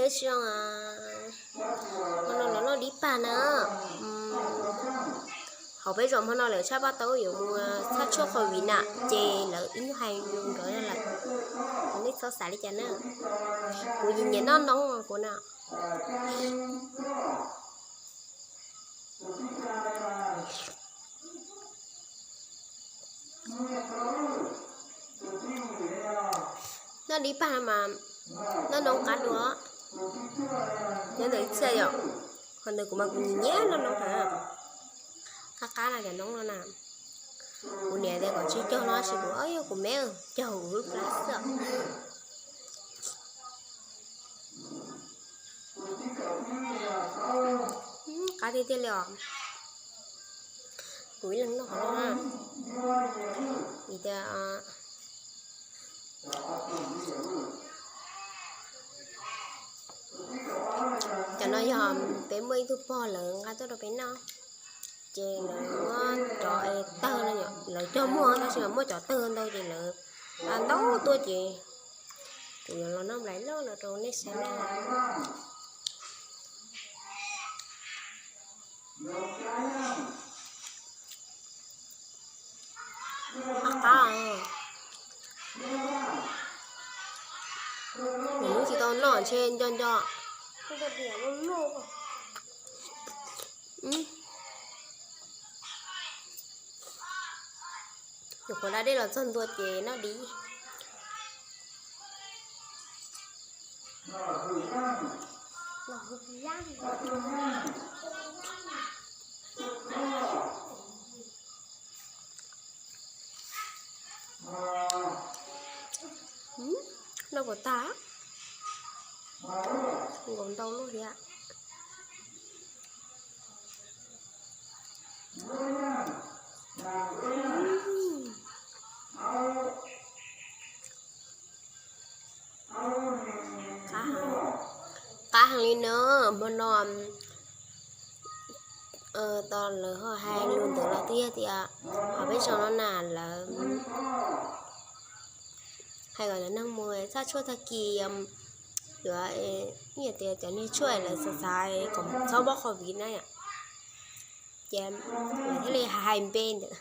Zoo, hmo no los noj dib pag na. Hauv peb zos hmo no lawv tshaj paj tau yuav mus txhab tshuaj covid na, ces lawv ib nyuag hais lus nrov lawm, nej txhob xav li cas na. Kuv nyiam noj noob kuv na. Noj dib pag mas noj noob qab dua, nyob ntawm ib txhia yom. Qhov ntawd kuv mas kuv nyiam nyiam noj noob heev. Qab qab na cov noob no na. Kuv niam tias kom tsis cog no tab sis kuv, yog kuv me cog kuv lub plab xwb. Qab tiag tiag li os. Kuv ib leeg noj qhov no na. Vim tias cov no yog peb muaj ib tug pog lawv nqa tuaj rau peb noj, ces lawv muab cov tawg no, lawv cog muag tab sis mas muaj cov tawg ntau ces lawv ntau tuaj ces kuv yuav los noj nplais loj no rau nej saib na. Qab, nws tsis tau noj ntshe nco nco. Nyuam qhuav da dej los txog ntua ces noj dib. Noj puas tag? Nkaus ntau luaj thiab. Qab heev li na, hmo no tos lawv ho hais lus ntawd los twb yog tias hauv peb zos no na lawv hais kom cov neeg mus txhaj tshuaj tag kis yuav, yog tias cov niag tshuaj lawv xav xav kom txhob mob covid na yom, ces lawv thiaj li hais npe ntawd.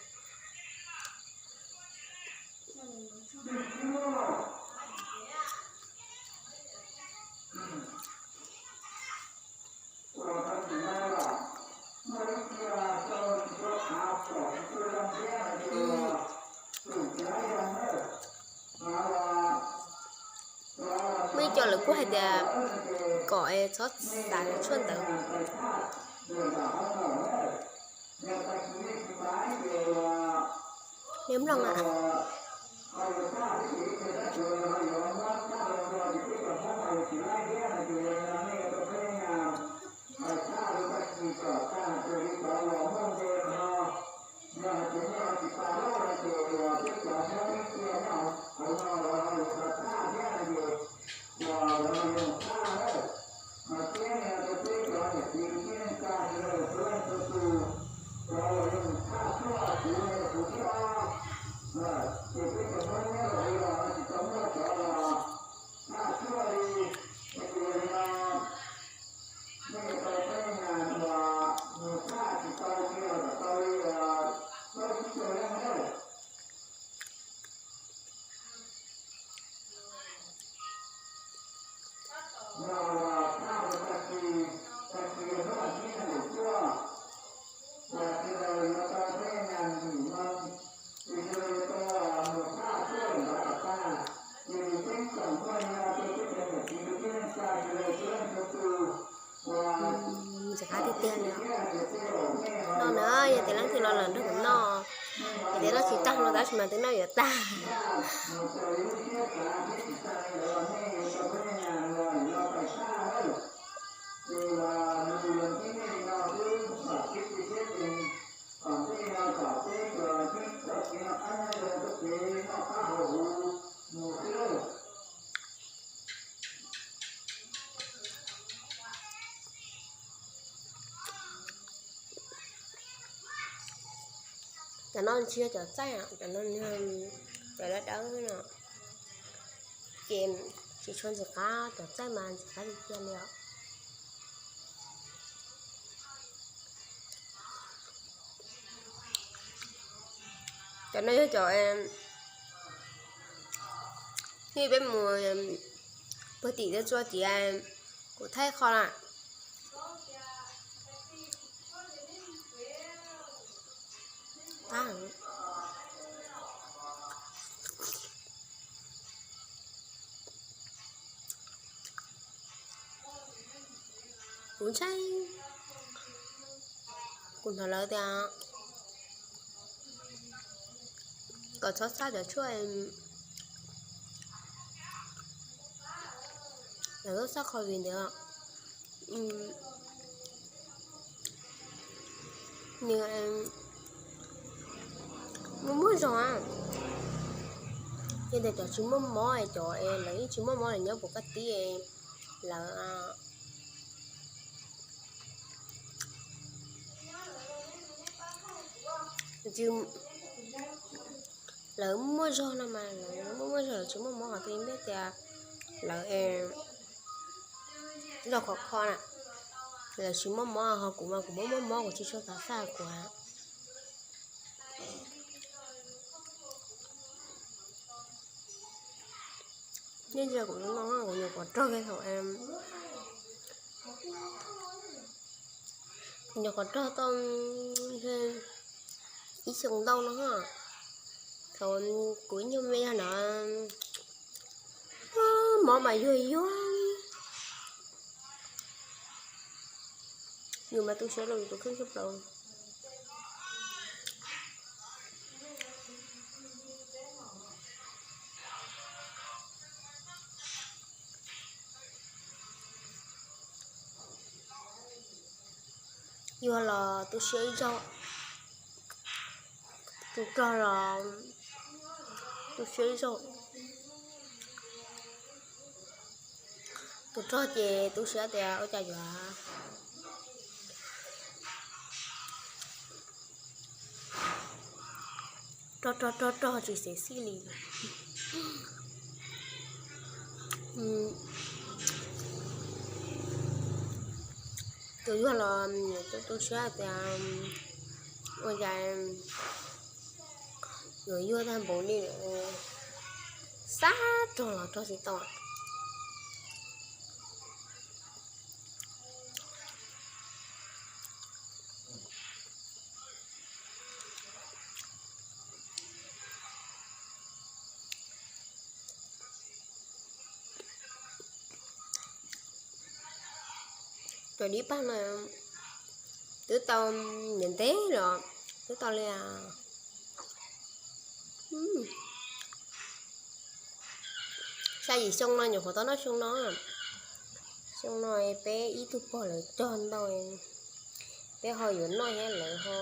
Muaj ib co lawv kuj hais tias kom txhob xav cov tshuaj ntawd. Neb mloog a. Ntxim qab tiag tiag li. No na, yog tias leej twg los los nrog kuv noj, yog tias noj tsis tag no tab sis mas twb noj yuav tag. Cov no tsis yog cov txaij, cov no cov dawb dawb no. Ces Tsis tshua ntxim qab, cov txaij mas ntxim qab tiag tiag li os. Cov no yog cov, peb mus puag tim tej txua ciav, kuv thaij qho na. Kuv ntshai, kuv hnov lawv tias kom txhob xaj cov tshuaj, lawv txhob xaj covid ntawd. Nws muaj muaj zog, yog tias cov tsis muaj mob, cov lawv yeej tsis muaj mob lawv nyob puas kaj tib, lawv lawv muaj zog no mas, lawv muaj muaj zog, lawv tsis muaj mob, ho tus ib pliag tias lawv zog khov kho na, lawv tsis muaj mob, ho kuv mas kuv muaj muaj mob, kuv tsis tshua xav xaj kuv. Nyob ntsia kuv no, kuv nyuam qhuav rog kiag thaum, kuv nyuam qhuav rog tau ib xyoo ntau no, thaum kuv ib nyuag me yog no, mob mas yuag yuag, yus mas tu siab rau yus tus kheej tshaj plaws. Yuag los tu siab ib zaug, tus rog los tu siab ib zaug. Tus rog ces tu siab tias ua cas yuav rog rog rog rog tsis xev xij li. Tus yuag los tu siab tias ua cas yuav yuag tag npaum li, xav rog los rog tsis tau. Cov dib pag no twb tau ntev ntev los twb tau li xya yim xyoo no, nyuam qhuav tau noj xyoo no. Xyoo no peb ib tug pog lawv cog ntau, peb ho yuav noj thiab lawv ho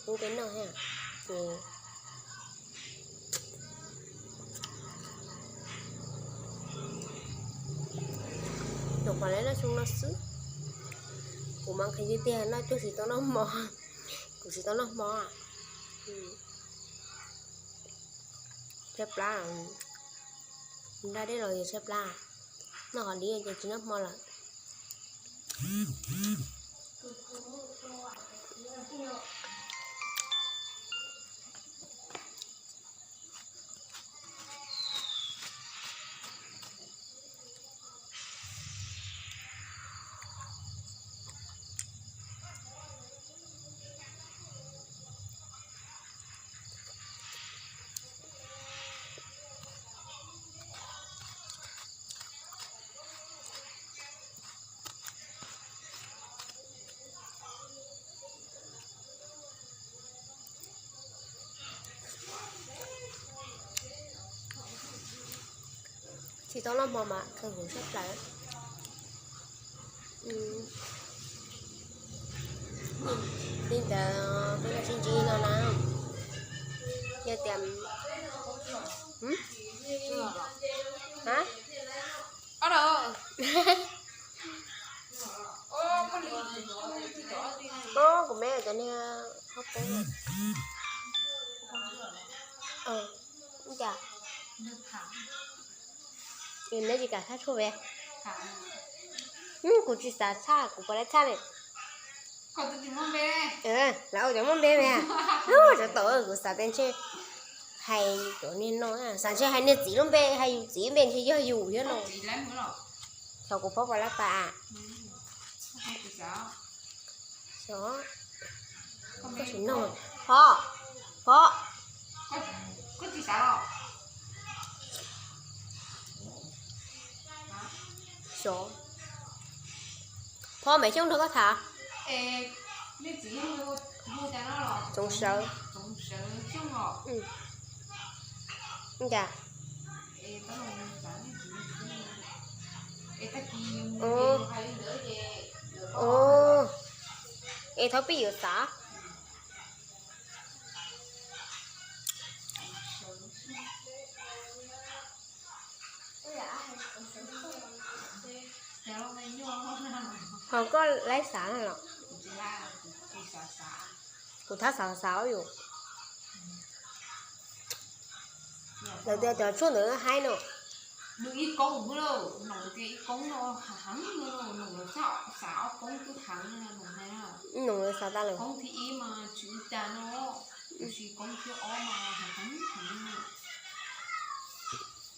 pub peb noj thiab ces nyuam qhuav li noj xyoo no xwb. Kuv mas qhia tiag tiag, noj cuag tsis tau noj hmo, kuv tsis tau noj hmo. Tshaib plab, nraj dej los yog tshaib plab, noj qhov dib ces tsis noj hmo lawm. Tsis tau noj hmo mas kheej huv sab plaws. Li ntawd peb los sib ntsib no na. Yog tias, ha, kuv me cov niag hauv paus. Neb tsis kam tshaj tshuaj ve? Kuv tsis xav tshaj, kuv puas laib tshaj li. Lawv ua cov muaj npe me. Tsov tom kuv xav tias ntshe hais cov niag no, xav ntshe hais niag txiv lub npe, hais yus txiv npe ntshe yog yus thiab no. Thaum kuv phob puas laib tas. Xyov, koj tsis nug. Phob, phob. Xyov, phob Maiv Xyooj nrog koj tham. Tsoov Sawv. Cas? Es thaum pib yuav xav. Ho koj laib xav los? Kuv thab xav xav yus. Lawv tias cov tshuaj ntawd haib no. Nws ib koob, nws tias ib koob no heev, nws xav ob koob twb heev no. Nws xav tas lawm. Koob thib ib mas tsis ua cas no, tab sis koob thib ob mas heev heev.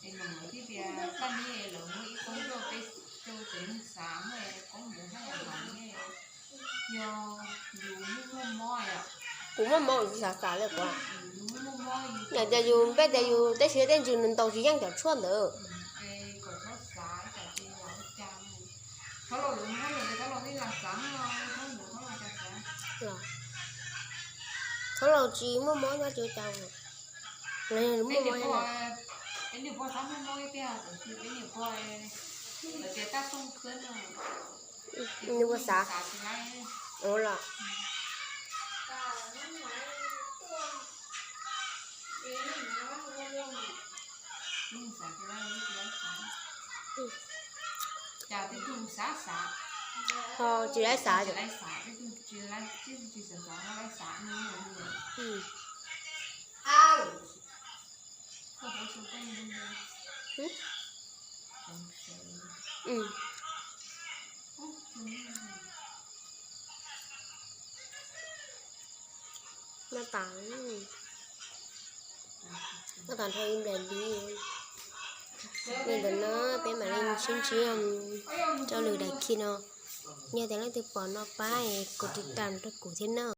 Es no lawv thiaj tias tag nij lawv muab ib koob rau peb, rau peb neeg xav, koob ntawd haj yam heev, yog yus muaj mob. Kuv muaj mob kuv tsis xav xav li kuv. Yog tias yus npej tias yus tej siab tej ntsws nws ntaus tsis yeej cov tshuaj ntawd. Thaub Laus tsis muaj mob nyob tsis ua cas. Muaj mob. Nws ua xav. Ua los. Ho tsis laib xav. Noj tas, noj tas nrho ib nplais dib. Li ntawd na, peb mam li sib ntsib rau lwm daim khi no. Yog tias leej twg pom no pab es kuv tiv tam rau kuv thiab na.